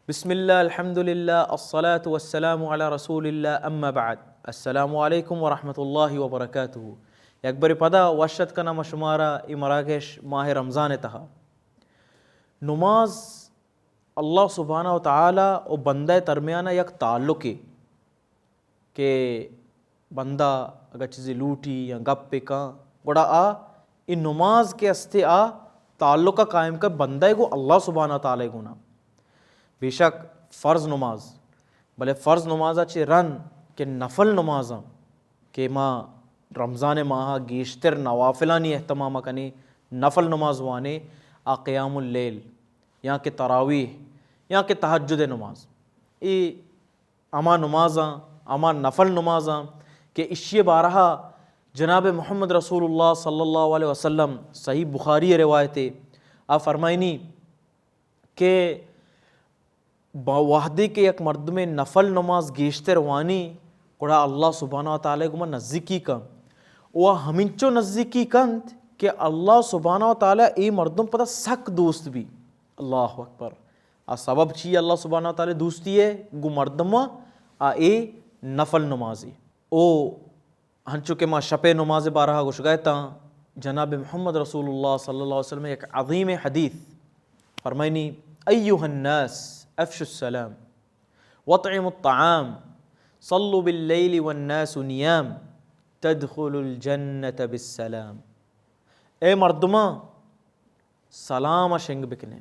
بسم اللہ، الحمدللہ، الصلاة والسلام علی رسول اللہ، اما بعد۔ السلام علیکم ورحمۃ اللہ وبرکاتہ۔ یک برے پدا وش اتک کناں ما شمارا اے مراگش ماہ رمضان ءِ تہا۔ نماز اللہ سبحانہ و تعالی و بندہ ءِ درمیان ءَ یک تعلقے کہ بندہ اگاں چیزے لوٹی یا گپے کن، گڑا آ اے نماز کہ استے آ تعلق ءَ قائم کن بندہ ءَ گوں اللہ سبحانہ و تعالی ءَ گونا۔ بے شک فرض نماز، بلے فرض نماز ءَ چہ رند کہ نفل نمازاں کہ ما رمضان ءِ ماہ ءَ گیشتر نوافلانی اہتمام ءَ کنیں، نفل نماز وانیں، آ قیام اللیل یا کہ تراویح یا کہ تہجد ءِ نماز، اے ہما نمازاں، ہما نفل نمازاں کہ اشی ءِ بارہ ءَ جناب محمد رسول اللہ صلی اللہ علیہ وسلم، صحیح بخاری ءِ روایتے، آ فرمائنی کہ با وہدے کہ یک مردمے نفل نماز گیشتر وانی، گڑا اللہ سبحانہ و تعالی گوما نزیکی کن۔ و ہمینچو نزیکی کنت کہ اللہ سبحانہ و تعالی اے مردم پدا سک دوست بی۔ اللہ اکبر۔ آ سبب چی؟ اللہ سبحانہ و تعالی دوستی ءِ گوں مردم ءَ آ اے نفل نمازی۔ او ہنچو کہ ما شپ ءِ نماز ءِ بارہ ءَ گوشگا اتاں، جناب محمد رسول اللہ صلی اللہ علیہ وسلم یک عظیم حدیث فرمائنی، ایھا الناس افشوا السلام واطعموا الطعام صلوا باللیل والناس نیام تدخلوا الجنة بالسلام۔ اے مردماں، سلام ءَ شنگ بکنے،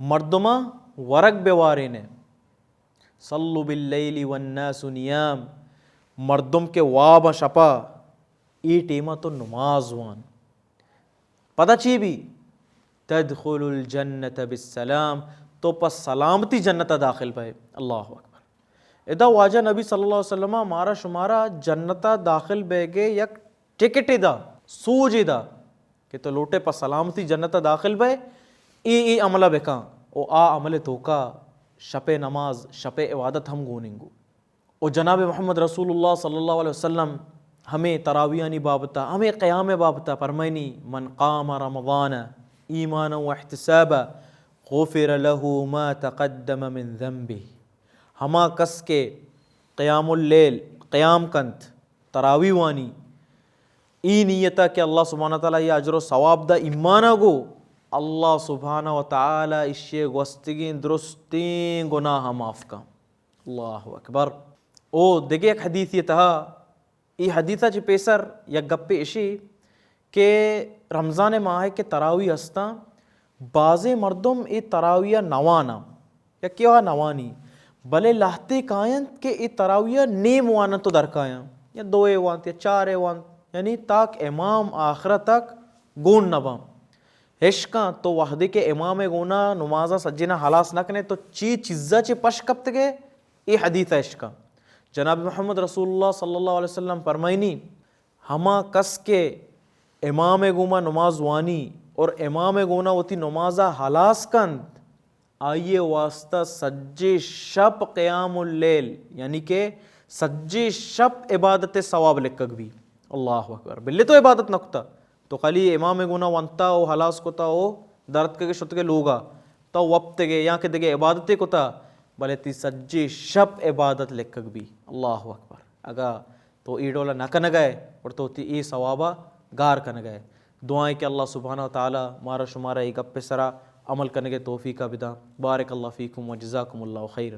مردماں ورگ بہ وارین ءَ۔ صلوا باللیل والناس نیام، مردم کہ واب ءَ شپ ءَ، اے ٹیم ءَ تو نماز وان۔ پدا چی بی؟ تدخل الجنة بالسلام، تو پہ سلامتی جنت ءَ داخل بئے۔ اللہ اکبر۔ ادا واجہ نبی صلی اللہ علیہ وسلم ءَ مارا شمارا جنت ءَ داخل بیگ ءِ یک ٹکٹے دا، سوجے دا کہ تو لوٹے پہ سلامتی جنت ءَ داخل بئے، اے اے عمل ءَ بکن۔ او آ عمل ءِ توکا شپ ءِ نماز، شپ ءِ عبادت ہم گون انگو۔ او جناب محمد رسول اللہ صلی اللہ علیہ وسلم ہمے تراویحانی بابت ءَ، ہمے قیام ءِ بابت ءَ فرمائنی، من قام رمضان ایمانا واحتسابا غفر له ما تقدم من ذنبه۔ ہما کس کہ قیام اللیل، قیام کنت، تراویح وانی، ای نیت ءَ کہ اللہ سبحانہ و تعالی ای اجر و ثواب دا ایمان ءَ گو، اللہ سبحانہ و تعالی اشی ءِ گوستگیں درستیں گناہ ءَ معاف کن۔ اللہ اکبر۔ او دگہ یک حدیثے تہا، ای حدیث ءَ چہ پیسر یک گپے اشی کہ رمضان ءِ ماہ ءَ کہ تراویح ہستاں، بازیں مردم اے تراویح ءَ نہ واناں، یکے ءَ نہ وانی، بلے لہتے کاینت کہ اے تراویح ءَ نیم واننت و درکایاں، یا دوئے وانت یا چارے وانت، یعنی تاک امام آخر ءَ تک گون نہ باں۔ اشکاں تو وہدے کہ امام ءِ گونا نمازاں سجیناں ہلاس نہ کنے، تو چی چیزا چہ پش کپتگے؟ اے حدیث ءَ اشکاں۔ جناب محمد رسول اللہ صلی اللہ علیہ وسلم فرمائنی، ہما کس کہ امام ءِ گوما نماز وانی اور امام ءِ گونا وتی نمازا ہلاس کنت، آئی ءِ واسطہ سجے شپ قیام اللیل، یعنی کہ سجے شپ عبادت ءِ ثواب لکھگ بی۔ اللہ اکبر۔ بلے تو عبادت نہ کتا، تو خالی امام ءِ گونا ونتا او ہلاس کتا او درتکگے شتگے لوگا، تو وپتگے یا کہ دگہ عبادتے کتا، بلے تی سجے شپ عبادت لکھگ بی۔ اللہ اکبر۔ اگا تو اے ڈولا نہ کنگا ئے، گڑا تو وتی اے ثوابا گار کنگا ئے۔ دعائیں کہ اللہ سبحانہ و تعالی مارا شمارا اے گپ ءِ سرا عمل کنگ ءِ توفیق ءَ بداں۔ بارک اللہ فیکم و جزاکم اللہ خیرا۔